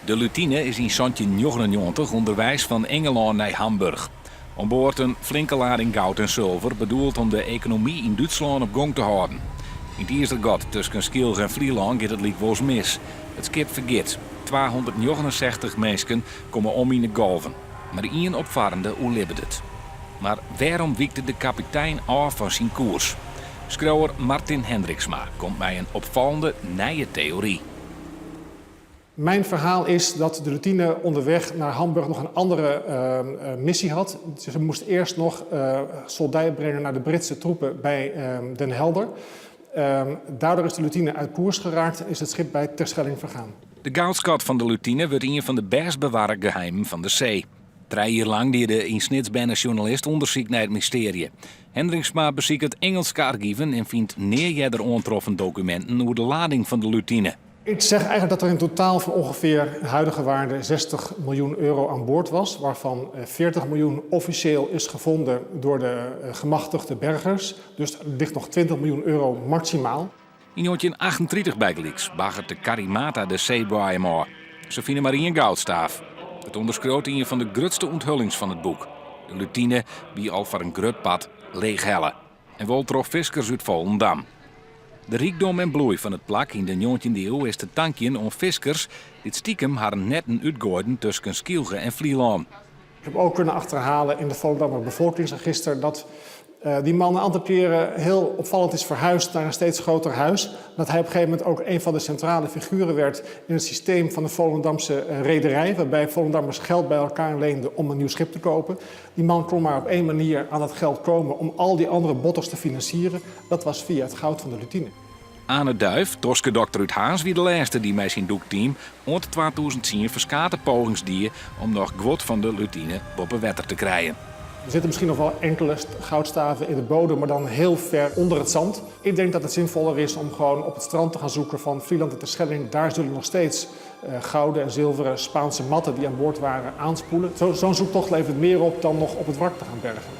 De Lutine is yn 1799 ûnderweis fan Ingelân nei Hamburch. Oan board in flinke lading goud en sulver, bedoeld om de ekonomy yn Dútslân op gong te hâlden. Yn it Izergat tusken Skylge en Flylân giet it lykwols mis. It skip fergiet. 269 minsken komme om yn de golven. Mar ien opfarrende oerlibbet it. Mar wêrom wykte de kapitein ôf fan syn koers? Skriuwer Martin Hendriksma komt mei in opfallende nije teory. Mijn verhaal is dat de Lutine onderweg naar Hamburg nog een andere missie had. Ze moest eerst nog soldij brengen naar de Britse troepen bij Den Helder. Daardoor is de Lutine uit koers geraakt en is het schip bij Terschelling vergaan. De goudskat fan de Lutine wurdt ien fan de bêst bewarre geheimen fan de see. Trije jier lang die de yn Snits berne sjoernalist ûndersyk nei it mystearje. Hendriksma besiket Ingelske argiven en fynt nea earder oantroffen dokuminten oer de lading fan de Lutine. Ik zeg eigenlijk dat er in totaal van ongeveer huidige waarde 60 miljoen euro aan boord was, waarvan 40 miljoen officieel is gevonden door de gemachtigde bergers. Dus er ligt nog 20 miljoen euro maximaal. Yn 1938 bygelyks baggert de Karimata de seeboaiem ôf. Se fine mar ien goudstaaf. It ûnderskriuwt ien fan de grutste ûnthullings fan it boek. De Lutine wie al foar in grut part leechhelle. En wol troch fiskers út Volendam. De rykdom en bloei fan it plak yn de njoggentjinde iuw is te tankjen oan fiskers dy't stikem harren netten útgoaiden tusken Skylge en Flylân. Ik heb ook kunnen achterhalen in het Volendammer bevolkingsregister dat die man een aantal keren heel opvallend is verhuisd naar een steeds groter huis. Dat hij op een gegeven moment ook een van de centrale figuren werd in het systeem van de Volendamse rederij, waarbij Volendammers geld bij elkaar leenden om een nieuw schip te kopen. Die man kon maar op één manier aan dat geld komen om al die andere botters te financieren. Dat was via het goud van de Lutine. Ane Duif, toskedokter út Harns wie de lêste dy't mei syn dûkteam oant 2010 ferskate pogings die om noch guod fan de Lutine boppe wetter te krijen. Er zitten misschien nog wel enkele goudstaven in de bodem, maar dan heel ver onder het zand. Ik denk dat het zinvoller is om gewoon op het strand te gaan zoeken van Vlieland en Terschelling. Daar zullen nog steeds gouden en zilveren Spaanse matten die aan boord waren aanspoelen. Zo'n zoektocht levert meer op dan nog op het wrak te gaan bergen.